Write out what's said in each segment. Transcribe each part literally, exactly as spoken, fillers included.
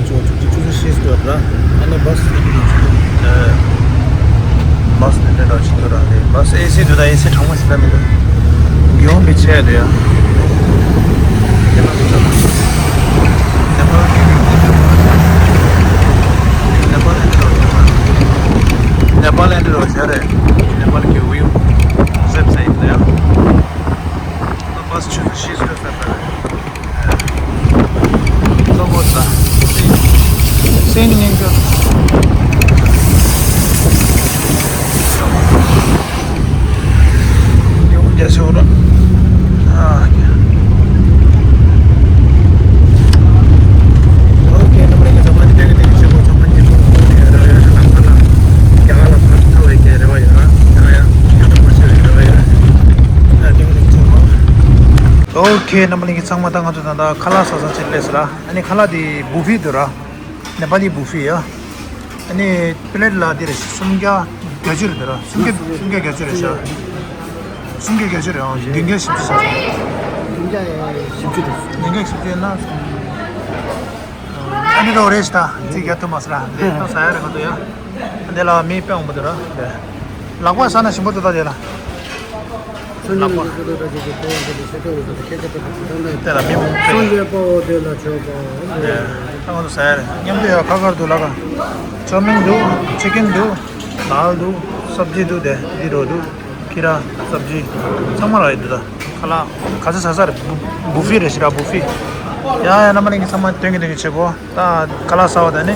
ཆུ་ཚོད་བཞི་ཙམ་འགྲོ་ར། ཨ་ནི་བཱས་ཨེ་སི་འགྲོ་ཆུ་ཚོད། བཱས་ནས་འདྲ་འགྲོ་ཆུ་ཚོད་ར་རེད། བཱས་ཨེ་སི་འདུག་ད་ཨེ་སི་གྲང་མོ་ཞིག་ད་མི་འདུག་ཡོང་བའི་ཆེད་དུ་ཡ། ནེ་པཱལ་གི་ནེ་པཱལ་ཨེ་འདྲ་རོ་ནེ་པཱལ་ཨེ་འདྲ་རོ་ཆ་རེད། ནེ་པཱལ་གི་ཝིའུ་གཟབ་གཟབ་ཡིན་ད་ཡ། བཱས་ཆུ་ཚོད་བཞི་ཙམ་འགྲོ་ས་རེད། ལོ་བོ་ས། སེང་སྙིང་གི་ཡོང་རྒྱ་ཤོར། ཨ། ཨོ་ཁེ། ནམ་རིང་གི་ཚང་མ་འདི་འདྲ་གི་དེ་ཆེན་པོ་ཚང་མ་ཉིན་མོ་ནས་ར་ཡ་ལམ་ཁ་ལ་རྒྱ་གར་ལ་ཕར་ཐར་བའི་གི་རེ་བ་ཡོད་ར། ཡ་ཡ་ཡ་ཐུགས་རྗེ་ཆེ་ཞུ་རེ་བ་ཡོད། ཨ་དེ་འདྲ་གི་ཚང་མ། ཨོ་ཁེ། ནམ་རིང་གི་ཚང་མ་ད་ང་ཚོ་ད་ལྟ་ཁ་ལག་ཟ་ས་ཅིག་སླེབས་སོང་ར། ཨ་ནི་ཁ་ལག་དེ་བུ་ཧྥེ་འདུག་ར། ནེ་པ་ལི་བུ་ཧྥེ་ཡ། ཨ་ནི་པི་ལེ་ཊི་ལ་དེ་རེད། སུམ་བརྒྱ་བརྒྱད་ཅུ་རེད་དེ་ར། སུམ་བརྒྱ་སུམ་བརྒྱ་བརྒྱད་ཅུ་རེད་ཤག་སུམ་བརྒྱ་བརྒྱད་ཅུ་རེད། ཨང་། བདུན་བརྒྱ་བཞི་བཅུ་ཆགས་སོང་། བདུན་བརྒྱ་བཞི་བཅུ་རེད། བདུན་བརྒྱ་བཞི་བཅུ་ཡིན་ན། ཨ་ནི་རོ་རེད་ཤག་ད་ཅིག་རྒྱག་ཐུབ་མ་སོང་ར། འདི་ཐོག་ཟ་ཡ་རེད་ང་ཚོ་ཡ། འདི་ལ་མི་དཔེ་འོང་པོ་འདུག་ར། ལག་པ་ཟ་ན་ཞིམ་པོ་འདུག་ད་དེ་ལ། ལག་པ། དེ་ལ་མི་མང་པོ་སྤྲད། ད་ང་ཚོ་ཟ་ཡ་རེད། མཉམ་དུ་ཡ་ཁ་ཁར་འདུག་ལ་ཀ། ཅོ་མིན་འདུག་ཅི་ཀན་འདུག་དཱལ་འདུག་སབ་ཇི་འདུག་དེ་འདི་རོ་འདུག་ཁི་ར་སབ་ཇི་ཚང་མ་རག་ཡོད་འདུག་ད་ཁ་ལག་ག་ཚོད་ཟ་ས་རེད། བུ་བུ་ཧྥེ་རེད་ཤག་ར། བུ་ཧྥེ། ཡ་ཡ། རྣམ་པ་གླིང་གི་ཚང་མ་སྟོན་གི་སྟོན་གི་བྱེད་གོ་ད་ཁ་ལག་ཟ་བ་ད་ནི་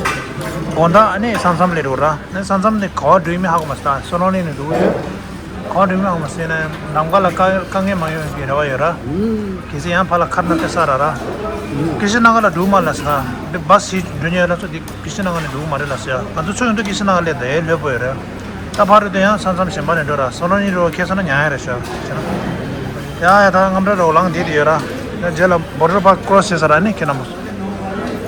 དགོང་དག་ཨ་ནི་ས་མཚམས་སླེབས་འགྲོ་ར། ནི་ས་མཚམས་ནི་ག་བ་འགྲོ་ཡི་མིན་ཧ་གོ་མ་སོང་། ད་སོ་ནོ་ལི་ནས་འགྲོ་གི་ཡོད། གང་འགྲིག་མིན་ཧ་གོ་མ་སོང་། ནམ་མཁའ་ལ་དཀའ་དཀའ་ངལ་མ་ཡོང་གི་རེ་བ་ཡོད་ར། གལ་སྲིད་ཡང་ཕར་ལ་ཁར་ན་ཏེ་ས་ར་ར། ཀི་ཤི་ན་ག་ལ་འགྲོ་མ་ལ་ས། འདི་བཱས་ཞིག་འགྲོ་མཁན་ལ་ཚོ་འདི་ཀི་ཤི་ན་ག་ནས་འགྲོ་གི་མ་རེད་ལ་ཟེར། ང་ཚོ་ཚོ་ཡོང་དུས་ཀི་ཤི་ན་ག་སླེབས་ད་ཡས་ལྷོད་པོ་ཡོད་རེད། ད་ཕར་རེད་དུ་ཡང་ས་མཚམས་གཞན་པ་ནས་འགྲོ་ར། སོ་ནོ་ལི་རོ་ཁེ་ས་ན་ཉ་ཡ་རེད་ཤག་ཡ་ཡ། ད་རྔམ་སྒྲ་རོ་ལངས་བསྡད་དེ་ཡོད་ར། ཡ་རྗེས་ལ་བོར་ཌར་ཕར་ཀོ་རོ་སི་བྱེད་ས་ར་ནི་ཁྱེད་རྣམ་པ།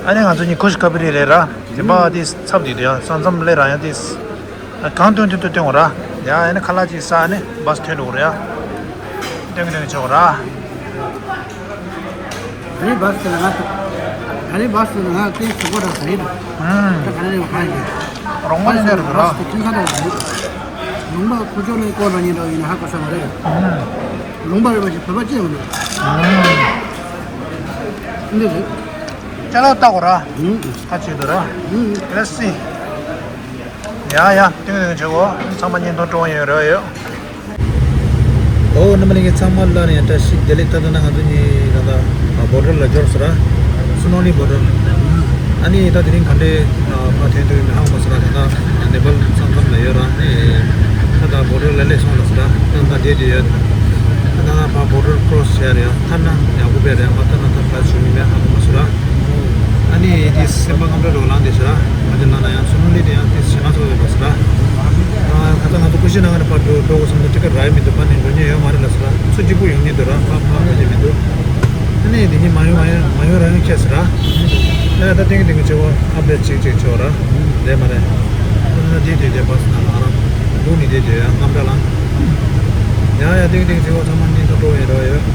ཨ་ནི་ང་ཚོ་གཉིས་ཁུ་ཤི་ཁ་པི་རི་རེད་ར། དེ་པ་དེ་ཚབ་དེ་དུ་ཡང་ས་མཚམས་སླེབས་ར་ཡང་དེ། གང་སྟོན་སྟོན་སྟོན་འོ་ར། ཡ་ཡ་ནི་ཁ་ལག་ཅིག་ཟ་ནི་བཱས་ཐོན་འགྲོ་ར་ཡ། སྟོན་སྟོན་ཆོག་ར། ཨ་ནི་བཱས་ལ་ང་ཨ་ནི་བཱས་ལ་ང་ཏིས་སུ་གོ་ར་ཟེར་གི་འདུག་ད་ག་ནས་ནས་མ་ཁ་ཡིན་གི། རོང་མ་ནས་རེད་ར། ལུང་པ་ཁོ་ཚོ་ནས་སྐོར་ལ་ཉིན་ར་ཡིན་ན་ཧ་གོ་ས་མ་རེད། ལུང་པ་རེད་པ་ཞིག་བོད་པ་ཅི་ཡང་མི་འདུག་འདི་རེད། ཅ་ལག་ལྟ་གོ་ར། ཧ་ཅི་འདུག་ར། Let's see. ཡ་ཡ། ཏིང་ཏིང་བྱེད་གོ་ཚང་མ་བརྙན་ཐུང་སྤྲོ་བོ་ཡོད་རེད་ཡོད། ཨོ་རྣམ་པ་ལྷན་རྒྱས་ཚང་མ་ལ་ཡང་བཀྲ་ཤིས་བདེ་ལེགས། ད་ལྟ་ན་ང་ཚོ་གཉིས་ད་ལྟ་བོར་ཌར་ལ་འབྱོར་སོང་ར། སུ་ནོ་ལི་བོར་ཌར། ཨ་ནི་ད་དེ་རིང་ག་འདྲའི་ཕར་ཐོན་ཐུབ་ཡོད་མེད་ཧ་གོ་མ་སོང་ར། ད་ལྟ་ནེ་པཱལ་ས་མཚམས་ལ་ཡོད་ར། ཨ་ནི་ད་ལྟ་བོར་ཌར་ལ་སླེབས་སོང་ལ་སོང་ར། ད་ལྟ་བསྡད་དེ་ཡོད། ད་ལྟ་ཕར་བོར་ཌར་ཀོ་རོ་སི་བྱས་རེད་ཡ། ཐར་ན་ཡག་པོ་དཔེ་རེད། མ་ཐར་ན་ད་ག་བྱུང་ཡོད་མེད་ཧ་གོ་མ་སོང་ར། ཨ་ནི་དེ་སེམས་པ་རྔམ་སྒྲ་རོ་ལངས་བསྡད་ཤག་ར། ང་ཚོ་ལ་ན་ཡང་སུ་ནོ་ལི་དེ་ཡང་དེ་ཞེ་ན་ཚོ་ཡོད་པ་སོང་ར། ཨ་ཁ་ཚ་ང་ཚོ་ཀུ་ཤི་ན་ག་ནས་ཕར་འགྲོ་འགྲོ་དགོས་བསམ་ན་ཊི་ཀེ་ཊི་རག་ཡ་མི་འདུག་ཕར་ནས་འགྲོ་མཁན་ཡོད་མ་རེད་ལ་སོང་ར། སུ་གཅིག་པུ་ཡོང་མཁན་འདུག་ར། ཕར་ཕར་འགྲོ་མཁན་མི་འདུག་ཨ་ནི་དེ་གཉིས་མ་ཡོང་མ་ཡོང་མ་ཡོང་ར་ཡོང་ཁྱད་སོང་ར། ཨ་ད་ཏིང་ཏིང་བྱེད་གོ་ཨབ་ཌེཊ་ཅིག་ཅིག་བྱོས་ར། རེད་མ་རེད། ཨ་ད་དེ་དེ་དེ་བཱས་ན་ལ་ར་འདུག་ནི་དེ་དེ་ཡང་རྔམ་སྒྲ་ལངས། ཡ་ཡ། ཏིང་ཏིང་བྱེད་གོ་ཚང་མ་བརྙན་ཐུང་སྤྲོ་བོ་ཡོད་ར་ཡོད།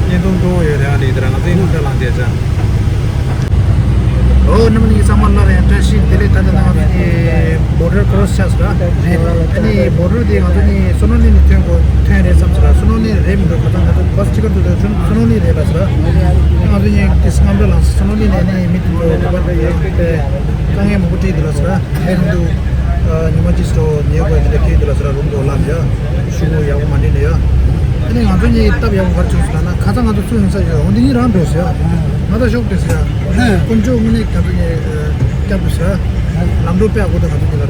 བརྙན་ཐུང་སྤྲོ་བོ་ཡོད་རེད། ཨ་ནི་དེ་ར་ང་ཚོའི་རྔམ་སྒྲ་ལངས་བསྡད་ཅག་ཨོ་རྣམ་པ་གཉིས་ཚང་མ་ལ་ཡང་བཀྲ་ཤིས་བདེ་ལེགས། ད་ལྟ་ན་ང་ཚོ་གཉིས་བོར་ཌར་ཀོ་རོ་སི་བྱས་སོང་ར། རེད། ཨ་ནི་བོར་ཌར་དེ་ང་ཚོ་གཉིས་སུ་ནོ་ལི་ནས་ཐོན་དགོས་ཐོན་རེད་བསམ་སོང་ར། སུ་ནོ་ལི་རེད་མི་འདུག་ཁ་སང་ང་ཚོ་བཱས་གཅིག་ཁར་འདུག་དུས་སུ་ནོ་ལི་རེད་ལ་སོང་ར། ང་ཚོ་གཉིས་ཀྱིས་རྔམ་སྒྲ་ལངས་སོང་། སུ་ནོ་ལི་ནས་ནི་མི་དེ་ཚོ་དེ་པ་དེ་དཀའ་ངལ་མང་པོ་འཕྲད་འདུག་ལ་སོང་ར། དེ་རིང་དུ་ཉི་མ་གཅིག་སོ་ཉལ་དགོས་དེ་འདྲ་ཁེལ་འདུག་ལ་སོང་ར། རུམ་དུ་ལབ་ཡ་ཤུ་གུ་ཡག་པོ་མ་འདྲེས་ནས་ཡ། ཨ་ནི་ང་ཚོ་གཉིས་སྟབས་ཡག་པོ་ག་རེ་བྱུང་སོང་ལབ་ན། ཁ་སང་ང་ཚོ་ཚུར་ཡོང་ས་ཡོད། འོ་འདི་གཉིས་རང་འགྲོ་ཟེར་ཡ། ང་ད་ཤོག་དེ་ཟེར་ཡ། དཀོན་མཆོག་དངོས་གནས་ང་ཚོ་གཉིས་སྐྱབས་དེ་ཟེར་ཡ། ལམ་འགྲོ་དཔེ་ཡག་པོ་འདུག་ང་ཚོ་གཉིས་ལ་ར།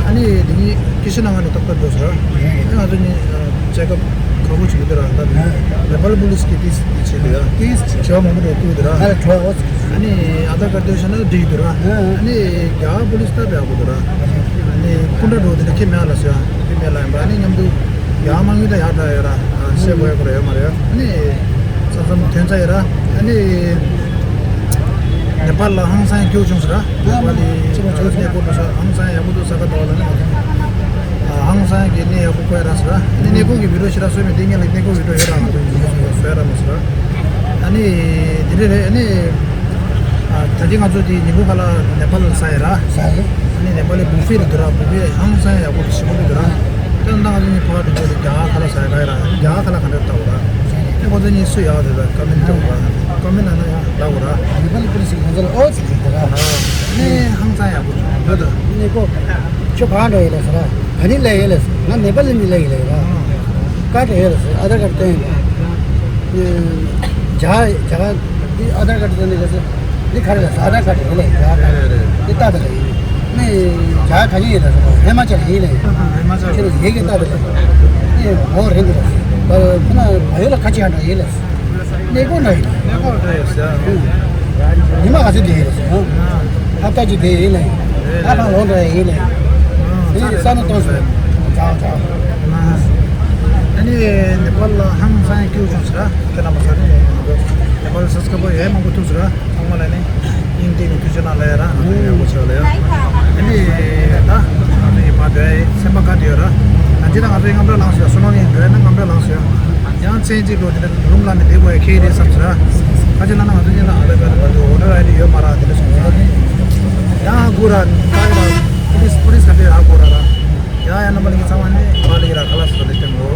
ཨ་ནི་འདི་གཉིས་ཀི་ཤི་ན་ག་ནས་ཏག་ཏག་འགྲོ་ཟེར་ཡ། ཨ་ནི་ང་ཚོ་གཉིས་ཅེག་ཨབ་ག་པོ་བྱེད་ཀྱི་འདུག་ར། ད་ནེ་པཱལ་པུ་ལིས་ཀྱིས་ཏིས་ཏིས་བྱེད་འདུག་ཡ། ཏིས་བྱེད་པ་མང་པོ་འགྲོ་ཐུབ་འདུག་ར། ཨ་ནི་ཨ་ད་ག་དེ་བྱས་ན་འགྲིག་འདུག་ར། ཨ་ནི་རྒྱ་གར་པུ་ལིས་ད་དཔེ་ཡག་པོ་འདུག་ར། ཨ་ནི་སྐུ་འདྲ་འགྲོ་དེ་འདྲ་ཁྱེད་མེད་ལ་ཟེར་ཡ། ཁྱེད་མེད་ལ་ཡིན་པ། ཨ་ནི་མཉམ་དུ་ཡར་མ་ངུས་ད་ཡར་དྲག་ཡོད་ར། ཨ་སེ་བོ་ཡ་ཁོ་ར་ཡོད་མ་རེད་ཡ། ཨ་ནི་ས་མཚམས་ཐོན་ཚར་ཡོད་ར། ཨ་ནི་ནེ་པཱལ་ལ་ཧང་སང་སྐྱོ་བྱུང་ཟེར་ར། ནེ་པཱལ་ལི་ཆེ་བ་ཆེ་བ་གནས་སྐོར་འགྲོ་ས་ཧང་སང་ཡག་པོ་འདུག་ས་ག་དོ་ལ་ནི་ང་ཚོ་ཧང་སང་གི་གནས་ཡག་པོ་བཀོད་ར་ཟེར་ར། ཨ་ནི་གནས་སྐོར་གྱི་བི་ཌིའོ་ཞེ་དྲག་བཟོས་མེད། དེ་སྔོན་ལ་གནས་སྐོར་བི་ཌིའོ་ཡོད་ར། ང་ཚོ་ཡིན་ཟེར་བཟོས་ར་མ་ཟེར་ར། ཨ་ནི་དེ་རེད་རེད། ཨ་ནི་ ད་ཅི་ང་ཚོ་དེ་ཉིན་གུང་ཁ་ལག་ནེ་པཱལ་ཟ་ཡ་ར། ཟ་ཡ། ཨ་ནི་ནེ་པཱལ་ལི་བུ་ཕེ་རེད་འདུག་ར། བུ་ཕེ་ཧང་སང་ཡག་པོ་ཞིམ་པོ་འདུག་ར། ད་ང་ཚོ་ནི་ཕ་གི་འདུག་རྒྱ་གར་ཁ་ལག་ཟ་ཡ་ག་ཡ་ར། རྒྱ་གར་ཁ་ལག་ག་འདྲ་ལྟ་བུ་ར། དེ་ཁོ་ཚོ་གཉིས་སུ་ཡག་འདུག་ར། ཀ་མེན་ལྟ་བུ་ར། ཀ་མེན་ན་ན་ཡང་ལྟ་བུ་ར། ནེ་པཱལ་པུ་ལི་སི་ང་ཚོ་ལ་ཨོ་ཙི་ཟེར་ར། ནི་ཧང་སང་ཡག་པོ་འདུག་ད། ནི་ཁོ་ཁྱོད་གང་འདྲ་ཡིན་ལ་ཟེར་ར། ག་ནི་ལས་ཡིན་ལ་ཟེར། ང་ནེ་པཱལ་ལི་མི་ལས་ཡིན་ལ་ཟེར་ར། ཀར་ཌི་ཡོད་ལ་ཟེར། ཨ་དྷར་ཀར་ཌི་སྟོན་ཡིན་པ། རྒྱ་རྒྱ་གར་འདི་ཨ་དྷར་ཀར་ཌི་སྟོན་ནི་ལ་ཟེར། འདི་ག་རེ་ལ་ཟེར། ཨ་དྷར་ཀར་ཌི་ཡིན་ལ་ཟེར། རྒྱ་གར་འདི་ལྟ་ད་ལ་ཡིན། ནི་རྒྱ་ག་ནི་ཡིན་ལ་ཟེར། ཧི་མ་ཅལ་ཡིན་ལ་ཡིན། ཧི་མ་ཅལ། ཁྱེད་ལ་ཡི་གེ་ལྟ་ད་ལ་ཡིན། ནི་འོ་རེད་འདི་ལ་ཟེར། ཁོ་ན་བལ་ཡུལ་ལ་ཁ་ཆེ་ཡང་འདྲ་ཡིན་ལ་ཟེར། གནས་སྐོར་འདྲ་ཡིན། གནས་སྐོར་འདྲ་ཡིན་ཟེར། ཉི་མ་ག་ཚོད་བསྡད་ཡིན་ལ་ཟེར། ཨ་ཧབ་ཏ་གཅིག་བསྡད་ཡིན་ལ་ཡིན། ཨ་ཕ་ལོ་འདྲ་ཡིན་ལ་ཡིན། ཨ་ས་ནི་གཏོང་ཟེར། ཇའོ་ཇའོ། ཨ་ནི་ནེ་པཱལ་ལ་ཧང་སང་སྐྱིད་པོ་བྱུང་ཟེར། ཁྱེད་རྣམ་པ་ཚོ་ནི་ནེ་པཱལ་སབ་སི་ཀ་རའེབ་ཡང་མང་པོ་ཐུབ་ཟེར། ཚང་མ་ལ་ནི་སྙིང་ཐིག་ནས་ཐུགས་རྗེ་གནང་ལ་ཡ་ར། ང་ཚོ་ཡག་པོ་བྱོས་ལ་ཡ། ཨ་ནི་ད་ང་ཚོ་ཡི་བར་དུ་སེམས་པ་དགའ་བསྡད་ཡོད་ར། ད་ཅི་ད་ང་ཚོ་ཡི་རྔམ་སྐྲག་ལངས་སོང་ཡ། བསོད་ནམས་ཡིན་འགྲོ་ཡ་ན་རྔམ་སྐྲག་ལངས་སོང་ཡ། ཡང་མཚན་གཅིག་འགྲོ་དེ་འདྲ་རུམ་ལ་ནི་བསྡད་དགོས་ཡ་ཁེལ་རེད་བསམ་ཟེར་ར། ཁ་ཆེ་ལ་ན་ང་ཚོ་གཉིས་ལ་ཨ་ལ་བ་ལ་བ་ལ་ཨོ་ཌར་ཨའི་ཌི་ཡོད་མ་ར། དེ་འདྲ་སོང་ཟེར་ར། ཡང་སྒུག་ར་ད་ཡ་ར། པུ་ལིས་པུ་ལིས་ག་དེ་ཡ་སྒུག་ར་ར། ཡ་ཡ་རྣམ་པ་ལྷན་རྒྱས་ཚང་མ་ནི་བ་ལ་ཡི་ར་ཁ་ལག་ཟ་ལེ་སྟེང་གོ།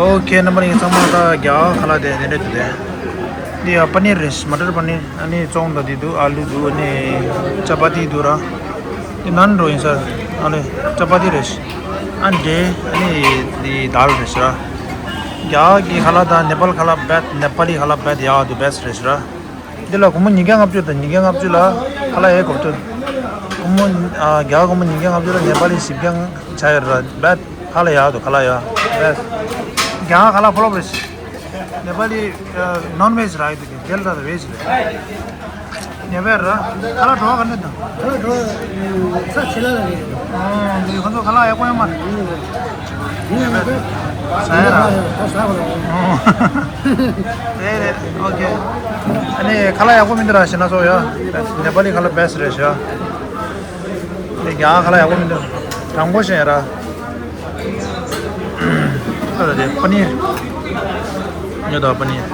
ཨོ་ཁེ། རྣམ་པ་ལྷན་རྒྱས་ཚང་མ་ད་རྒྱ་གར་ཁ་ལག་དེ་དེ་འདྲ་འདུག་དེ། འདི་ཡ་པ་ནིར་རེད། མ་ཊར་པ་ནིར། ཨ་ནི་ཙོང་ད་འདི་འདུག་ཨ་ལུ་འདུག་ཨ་ནི་ཅ་པ་ཏི་འདུག་ར། འདི་ནཱན་འདྲ་ཡིན་ས། ཨ་ལེ་ཅ་པ་ཏི་རེད། ཨ་འདྲེ། ཨ་ནི་འདི་དཱལ་རེད་ཟེར་ར། རྒྱ་གི་ཁ་ལག་དང་ནེ་པཱལ་ཁ་ལག་བེད། ནེ་པཱ་ལི་ཁ་ལག་བེད་ཡ་དུ་བེ་སི་རེད་ཟེར་ར། འདི་ལ་སྒོར་མོ་ཉིས་བརྒྱ་ལྔ་བཅུ་དང་ཉིས་བརྒྱ་ལྔ་བཅུ་ལ་ཁ་ལག་ཡེ་གོ་ཐུབ། སྒོར་མོ་ཨ་རྒྱ་གར་སྒོར་མོ་ཉིས་བརྒྱ་ལྔ་བཅུ་ལ་ནེ་པཱ་ལི་བཞི་བརྒྱ་ཆ་ཡོད་ར་བེད། ཁ་ལག་ཡག་འདུག་ཁ་ལག་ཡག་བེ་སི། རྒྱ་གར་ཁ་ལག་ཕོ་ལོ་བེ་སི། ནེ་པཱ་ལི་ནོན་བེ་ཇི་ར་ཡོད་འདུག་དེ་ལ་ད་བེ་ཇི་རེད། ནེ་པཱལ་ར། ཁ་ལག་བྲོ་བ་ག་འདྲ་འདུག་ཁ་ལག་བྲོ་བ་ས་ཆེ་ལ་ལ་རེད། ཨོ་འདི་ཁོ་ཚོ་ཁ་ལག་ཡག་པོ་ཡོད་མ་རེད། ཡིན་ཡིན་ཡིན། ཟ་ཡ་ར། ད་ཟ་བ་ར། ཨོ། རེད་རེད། ཨོ་ཁེ། ཨ་ནི་ཁ་ལག་ཡག་པོ་མི་འདུག་ར་ཞེ་ན་སོ་ཡ། ནེ་པཱ་ལི་ཁ་ལག་བེ་སི་རེད་ཤག་དེ་རྒྱ་གར་ཁ་ལག་ཡག་པོ་མི་འདུག་དྲང་པོ་བཤད་ཡ་ར། ཨ་ད་དེ་པ་ནིར། ཉོ་ད་པ་ནིར།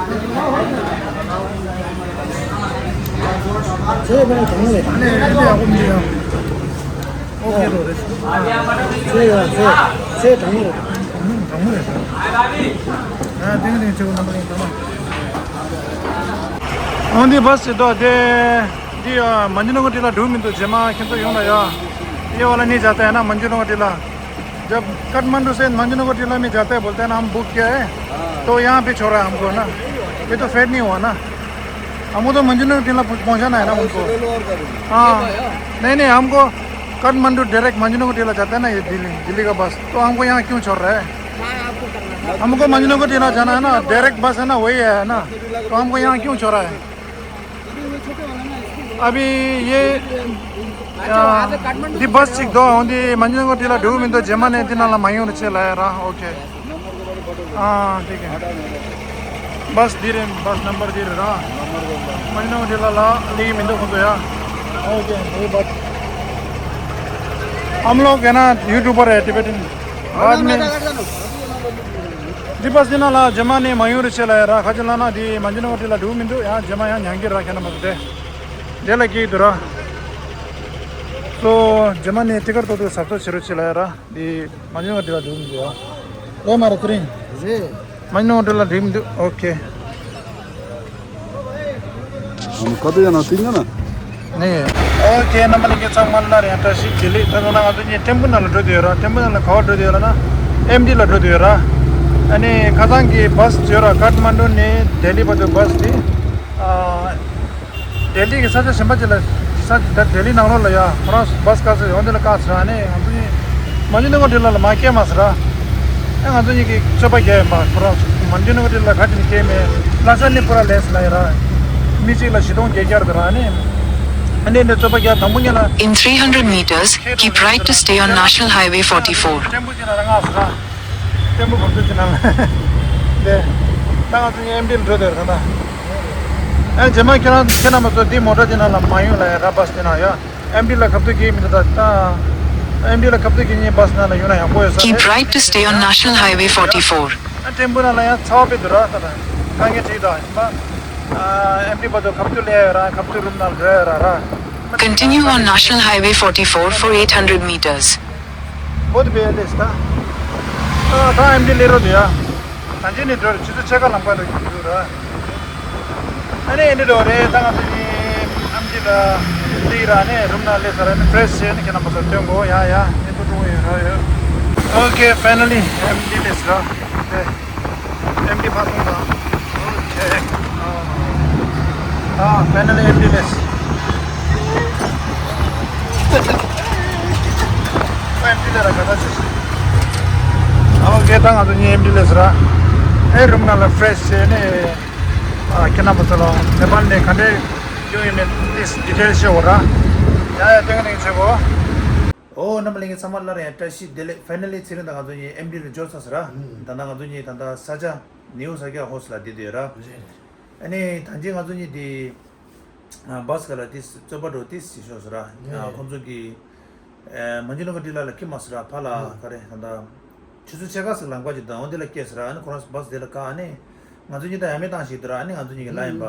ཚེ་ཕ་ནི་དྲང་མོ་རེད། ཨ་ནི་ཨ་ནི་ཡག་པོ་མི་འདུག་ཡ། ཨོ་ཁེ་རོ་རེད། ཚེ་ཡ་ཚེ་ཚེ་དྲང་མོ་རེད། དྲང་མོ་དྲང་མོ་རེད། ཨ་ཏིང་ཏིང་ཆེ་བོ་རྣམ་པ་ཡིན་ད་ན། ཨོ་འདི་བ་སི་དོ་དེ། འདི་ཡ་མན་ཇུ་ནོ་གར་དེ་ལ་འགྲོ་མི་འདུག་རྗེས་མ་ཁྱེད་ཚོ་ཡོང་ལ་ཡ། ये वाला नहीं जाता है ना मंजू नगर टीला। जब काठमांडू से मंजू नगर टीला में जाता है बोलते हैं ना, हम बुक किया है। हाँ। तो यहाँ पे छोड़ा है हमको ना, ये तो फेड नहीं हुआ ना। हमको तो मंजू नगर टीला पहुँचाना है ना उनको। हाँ। नहीं, नहीं, हमको काठमांडू डायरेक्ट मंजू नगर टीला जाता है ना, ये दिल्ली, दिल्ली का बस, तो हमको यहाँ क्यों छोड़ रहा है? हमको मंजू नगर टीला जाना है ना, डायरेक्ट बस है ना, वही है ना, तो हमको यहाँ क्यों छोड़ रहा है? अभी ये, आ, दी बस चिक दो होंदी मंजनगोर टीला ढू मिंदो जेमा ने तिना ला मायूर छे लाया रा। ओके। हाँ, ठीक है। बस धीरे, बस नंबर धीरे रा। मंजनगोर टीला ला ली मिंदो को तो या। ओके, ये बात। हम लोग है ना, यूट्यूबर है, टिबेटन। बाद में འདི་པ་སི་ན་ལ་རྗེས་མ་ནས་མ་ཡོང་རེ་ཆེ་ལ་ཡ་ར། ཁ་ཅིག་ལ་ན་འདི་མ་འཇི་ནོ་ཏི་ལ་འགྲོ་མི་འདུག་ཡང་རྗེས་མ་ཡང་ཉང་གི་ར་ཁྱེད་རྣམ་པ་ཚོ་དེ་དེ་ལ་སྐྱིད་འདུག་ར། སོ་རྗེས་མ་ནས་ཏི་ཀར་ཏོག་ཏོག་གཟབ་གཟབ་བྱེད་རོགས་བྱེད་ལ་ཡ་ར། འདི་མ་འཇི་ནོ་ཏི་ལ་འགྲོ་མི་འདུག་ཡ། ལོ་མ་ར་ཀུ་རིང་རེད། མ་འཇི་ནོ་ཏི་ལ་འགྲོ་མི་འདུག་ཨོ་ཁེ། ཨ་ནི་ཁ་ཏོ་ཡ་ན་ཏི་ཉ་ན། ནི། ཨོ་ཁེ། རྣམ་པ་ལྷན་རྒྱས་ཚང་མ་ལ་ཡང་བཀྲ་ཤིས་བདེ་ལེགས། ད་ནང་ང་ཚོ་གཉིས་ཐེམ་པུ་ནང་ལ་འགྲོ་དུས་ཡོད་ར། ཐེམ་པུ་ནང་ལ་ག་བར་འགྲོ་དུས་ཡོད་ལ་ན། ཨེམ་ཌི་ལ་འགྲོ་དུས་ཡོད་ར། ཨ་ནི་ཁ་སང་གི་བ་སི་ཡོད་ར། ཀཱཐ་མན་ཌུ་ནས་ལྡི་ལི་བར་དུ་བ་སི་དེ། ཨ། ལྡི་ལི་གི་ས་ཆ་གཞན་པ་ཅིག་ལ། ས་ད་ལྡི་ལི་ནང་ལོགས་ལ་ཡ་ཁོ་རང་བ་སི་བཀག་ས་ཡོང་དེ་ལ་བཀག་ས་ར། ཨ་ནི་ང་ཚོ་གཉིས་མ་འཇི་ནོ་ཏི་ལ་ལ་མ་སྐྱེལ་མ་ས་ར། ཨ་ང་ཚོ་གཉིས་ཀྱི་རྩོད་པ་རྒྱག་ཡིན་པ། ཁོ་རང་མ་འཇི་ནོ་ཏི་ལ་ག་དེ་ནས་སྐྱེལ་མེད། ལྷ་ས་ནས་པུ་ར་ལས་ལ་ཡ་ར། མི་གཅིག་ལ་བཞི་སྟོང་བརྒྱད་བརྒྱ་རེད་ར་ནི། ཨ་ནི་འདི་རྩོད་པ་རྒྱག་དང་པོ་ཉིད་ལ། In three hundred meters, keep right to stay on National Highway forty-four. ཐེམ་པུ་ཅིག་ན་ར་ང་ས་ར། ཐེམ་པུ་བབ་ཚུལ་ཅིག་ན་ལ། དེ། ད་ང་ཚོ་ཨེམ་ཌི་ལ་འགྲོ་དེ་རེད་ད། ཨ་རྗེས་མ་ཁྱེད་རང་ཁྱེད་རྣམ་པ་ཚོ་འདི་མོ་ཊ་ཅིག་ནང་ལ་མ་ཡོང་ལ་ཡ་ར། བ་སི་ཅིག་ན་ཡ། ཨེམ་ཌི་ལ་ཁབ་ཏུ་གི་མི་འདུག་ད། ཨེམ་ཌི་ལ་ཁབ་ཏུ་གི་ཉིན་བ་སི་ནང་ལ་ཡོང་ན་ཡག་པོ་ཡོད་ས་རེད། Keep right to stay on National Highway forty-four. ཨ་ཐེམ་པུ་ནང་ལ་ཡང་ཚ་བ་དཔེ་འདུག་ར་ད། དཀའ་ངལ་འཕྲད་ད་ཡིན་པ། ཨ་ཨེམ་ཌི་བར་དུ་ཁ་ཐུག་སླེབས་ཡོད་ར། ཁ་ཐུག་རུམ་ནང་འགྲོ་ཡོད་ར་ར། Continue on National Highway forty-four for eight hundred meters. བོད་པའི་ལས་ད། ཨ་ད་ཨེམ་ཌི་སླེབས་རོགས་དུ་ཡ། ད་ཅི་ནས་འགྲོ་ར། ཆུ་ཚོད་ཕྱེད་ཀ་ལམ་ཁ་འགྲོ་གི་འདུག་ར། ཨ་ནི་ཨེམ་ཌི་འགྲོ་རེད། ད་ང་ཚོ་གཉིས་ཨེམ་ཌི་ལ་སླེབས་ར། ནས་རུམ་ནང་སླེབས་ཚར་ར། ནས་ཕྲེ་ཤི་བྱས་ནས་ཁྱེད་རྣམ་པ་ཚོར་སྟོན་དགོས། ཡ་ཡ་ཨེམ་ཌི་འགྲོ་ཡོད་ར་ཡ། Okay, finally ཨེམ་ཌི་སླེབས་ར། ཨེམ་ཌི་མ་མཐོང་དང་། Okay. ཨ། ཕའི་ནལ་ལི་ཨེམ་ཌི་སླེབས། ཨེམ་ཌི་སླེབས་ར་ག་ད་ཆུ། ཨོ་ཁེ། ད་ང་ཚོ་གཉིས་ཨེམ་ཌི་སླེབས་ར། ཨེ་རུམ་ནང་ལ་ཕྲེ་ཤི་བྱས་ནས། ཨ་ཁྱེད་རྣམ་པ་ཚོ་ལ་ནེ་པཱལ་ནས་ག་འདྲས་ཡོང་ཡིན་མིན་ཏིས་ཌི་ཊེལ་ཤོ་ར། ཡ་ཡ་ཏེང་ཏེང་ཆེ་གོ། ཨོ་རྣམ་པ་ལྷན་རྒྱས་ཚང་མ་སླར་ཡང་བཀྲ་ཤིས་བདེ་ལེགས། ཕའི་ནལ་ལི་ཚེ་རིང་དང་ང་ཚོ་གཉིས་ཨེམ་ཌི་ལ་འབྱོར་ཚར་ཟེར་ར། ད་ལྟ་ང་ཚོ་གཉིས་ད་ལྟ་ས་ཆ་ནིའུ་ས་ཀྱ་ཧོ་སི་ལ་བསྡད་ཡོད་ར། རེད་རེད། ཨ་ནི་ད་གིན་ང་ཚོ་གཉིས་དེ་ཨ་བྷ་སི་ཁ་ལ་དེ་རྩོད་པ་འགྲོ་དེ་ཞིག་ཤོར་ཟེར་ར། ཨ་ཁོང་ཚོ་གི་ཨ་མན་ཇུ་ནོ་གར་ཊི་ལ་ལ་འཁྱེར་མ་ཟེར་ར། ཕར་ལ་ག་རེ་ད་ལྟ་ཆུ་ཚོད་ཕྱེད་ཀ་ཟིག་ལམ་ཁ་ཅིག་འདུག་འོ་དེ་ལ་སྐྱེལ་ཟེར་ར། ཨ་ནི་ཁོ་རང་བྷ་སི་དེ་ལ་བཀག་ཨ་ནི་ང་ཚོ་གཉིས་ད་ཡ་མེད་བཏང་ཞིག་འདུག་ར། ཨ་ནི་ང་ཚོ་གཉིས་ཀྱི་ལ་ཡིན་པ།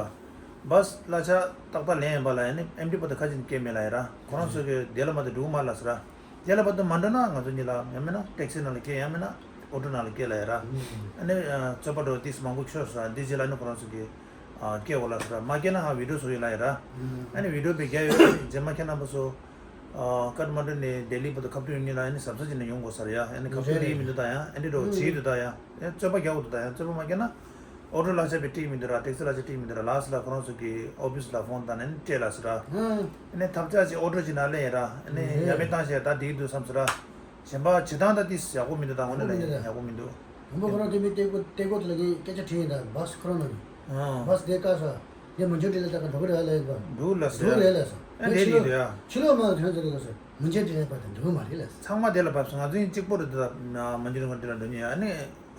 བྷ་སི་གླ་ཆ་ཏག་ཏག་ལེན་ཡིན་པ་ལ་ཨ་ནི་ཨེམ་ཌི་བར་དུ་ཁ་ཅིག་སྐྱེལ་མེད་ལ་ཡིན་ར། ཁོ་རང་ཚོ་གི་དེ་ལ་མ་དེ་འགྲོ་གི་མ་ལ་ཟེར་ར། དེ་ལ་བར་དུ་མ་འགྲོ་ན་ང་ཚོ་གཉིས་ལ་ཡང་མིན་ན་ཊེག་སི་ནང་ལ་སྐྱེལ། ཡང་མིན་ན་ཨོ་ཊོ་ནང་ལ་སྐྱེལ་ལ་ཡ་ར། ཨ་ནི་རྩོད་པ་འགྲོ་དུས་མང་པོ་ཤོར་སོང་། འདི་རྗེས་ལ་ནི་ཁོ་རང་ཚོ་གི་སྐྱེལ་དགོས་ལ་ཟེར་ར། མ་སྐྱེལ་ན་ང་བི་ཌི་ཡོ་བཟོ་ཡོད་ལ་ཡ་ར། ཨ་ནི་བི་ཌི་ཡོ་དཔེ་རྒྱ་ཡོད། རྗེས་མ་ཁྱེད་རྣམ་པ་ཚོ་ཀ་ཐ་མན་ཌུ་ནས་ལྡི་ལི་བར་དུ་ཁ་ཐུག་ཡོང་མཁན་ལ་ཨ་ནི་གཟབ་གཟབ་བྱས་ནས་ཡོང་དགོས་ཟེར་ཡ། ཨ་ནི་ཁ་ཐུག་སླེབས་ཀྱི་མི་འདུག་ད་ཡ། ཨ་འདི་འགྲོ་བྱེད་ཀྱི་འདུག་ད་ཡ། ཨ་རྩོད་པ་རྒྱག་དགོས་འདུག་ད་ཡ། རྩོད་པ་མ་རྒྱག་ན། ཨོ་ཊོ་གླ་ཆ་དཔེ་སྤྲད་མི་འདུག་ར། ཊེག་སི་གླ་ཆ་སྤྲད་མི་འདུག་ར། ལགས་སོ་ལ་ཁོ་རང་ཚོ་གི་ཨོ་ཕི་སི་ལ་ཕོན་བཏང་ནས་ནི་སྤྲད་ལ་ཟེར་ར། ཨ་ནི་ཐབས་ཆག་ཅིག་ཨོ་ཊོ་ཅིག་ནང་ལེན་ཡིན་ར། ཨ་ནི་ཡ་མེད་བཏང་བྱས་ད་འགྲིག་འདུག་བསམ་ཟེར་ར། གཞན་པ་བྱེད་སྟངས་ད་ཏིས་ཡག་པོ་མི་འདུག་ད་དངོས་གནས་ལ་ཡག་པོ་མི་འདུག་དང་པོ་ཁོ་རང་དེ་མི་ཏེ་གོ་ཏེ་གོ་དེ་ལ་གི་སྐད་ཆ་དྲིས་ཡིན་ད། བྷ་སི་ཁོ་རང་ནང་གི་ཨ་བྷ་སི་དེ་བཀག་སོང་། དེ་མན་ཇུ་ཊི་ལ་ད་ག་འགྲོ་གི་རེད་ལ་ཡིན་པ། འགྲོ་ལ་ཟེར། འགྲོ་རེད་ལ་ཟེར། ཨ་དེ་ཕྱི་ལོགས་རེད་འདུག་ཡ། ཕྱི་ལོགས་མ་ཐོན་ཟེར་གི་ཟེར། མན་ཇུ་ཊི་ལ་བར་དུ་འགྲོ་གི་མ་རེད་ལ་ཟེར། ཚང་མ་དེ་ལ་བབས་སོང་། ང་ཚོ་གཉིས་གཅིག་པོ་རེད་འདུག་ད་མན་ཇུ་ཊི་ལ་འགྲོ་མྱོང་ཡ། ཨ་ནི།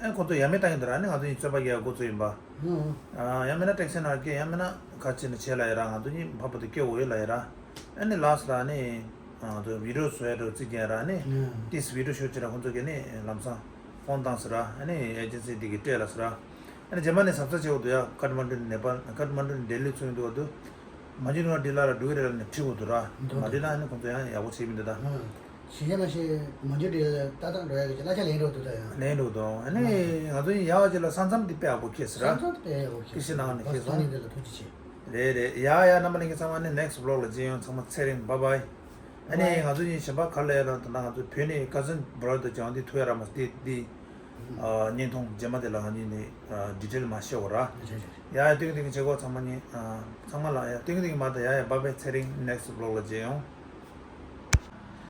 ཨེ་ཁོ་ཚོ་ཡ་མེད་བཏང་ཡིན་འདུག་ར། ཨ་ནི་ང་ཚོ་གཉིས་རྩོད་པ་རྒྱག་འགོ་བཙུགས་ཡིན་པ། ཨ་ཡང་མིན་ན་ཊེག་སི་ནང་སྐྱེལ། ཡང་མིན་ན་ག་ཅི་ནས་བྱས་ལ་ཡ་ར། ང་ཚོ་གཉིས་ཕར་བར་དུ་སྐྱེལ་དགོས་ཡོད་ལ་ཡ་ར། ཨ་ནི་ལགས་སོ་ལ་ཨ་ནི་ང་ཚོ་བི་ཌི་ཡོ་བཟོ་ཡ་འགྲོ་རྩིས་རྒྱག་ཡ་ར། ཨ་ནི་ཏིས་བི་ཌི་ཡོ་ཤོ་ཅི་ར། ཁོ་ཚོ་གིས་ནི་ལམ་སང་ཕོན་བཏང་ཟེར་ར། ཨ་ནི་ཨེ་ཇེན་སི་འདི་གིས་སྤྲད་ལ་ཟེར་ར། ཨ་ནི་རྗེས་མ་ནས་གཟབ་གཟབ་བྱེད་དགོས་འདུག་ཡ། ཀ་ཐ་མན་ཌུ་ནས་ནེ་པཱལ། ཀ་ཐ་མན་ཌུ་ནས་ལྡི་ལི་ཚུར་ཡོང་དུས་བར་དུ། མན་ཇུ་ཊི་ལ་འདི་ལ་ར་འགྲོ་གི་རེད་ལ་ནི་ཁྲིད་དགོས་འདུག་ར། མ་འགྲིག་ན་ནི་ཁོང་ཚོ་ཡང་ཡག་པོ་བྱེད་མི་འདུག་ད། ཞིག་ཡང་མ་ཞིག་མན་ཇུ་ཊི་ལ་ཏག་ཏག་འགྲོ་ཡ་གི་གླ་ཆ་ལེན་འགྲོ་འདུག་ད་ཡང་། ལེན་འགྲོ་འདུག་ཨ་ནི་ང་ཚོ་ཡིན་ཡག་ཅིག་ལ་ས་མཚམས་འདི་དཔེ་ཡག་པོ་ཁེལ་ཟེར་ར། ས་མཚམས་དཔེ་ཡག་པོ་ཁེལ་ཁེལ་ཟེར་ནང་ནས་ཁེལ་སོང་། ནི་འདི་ལ་ཐུགས་རྗེ་ཆེ། རེད་རེད། ཡ་ཡ། རྣམ་པ་ལྷན་རྒྱས་ཚང་མ་ནི་ནེག་སི་ཊི་བི་ལོག་ལ་མཇལ་ཡོང་། ཚང་མ་ཚེ་རིང་། བྷའི་བྷའི། ཨ་ནི་ང་ཚོ་གཉིས་གཞན་པ་ག་ལ་ཡ་རང་ད་ལྟ་ང་ཚོ་བོད་ནས་ཀ་ཛིན་བྷ་ར་དར་ཅང་དེ་ཐུག་ཡ་ར་མ་སྟེ་དེ། ཨ་བརྙན་ཐུང་རྗེས་མ་དེ་ལ་ང་གཉིས་ནས་ཨ་ཌི་ཊེལ་མ་བཤད་འོ་ར། རེད་རེད་རེད། ཡ་ཡ། ཏིང་ཏིང་བྱེད་སྒོ་ཚང་མ་གཉིས་ཨ་ཚང་མ་ལ་ཡ་ཏིང་ཏིང་མ་ད་ཡ་ཡ། བྷའི་བྷའི། ཚེ་རིང་། ནེག་སི་ཊི་བི་ལོག་ལ་མཇལ་ཡོང་།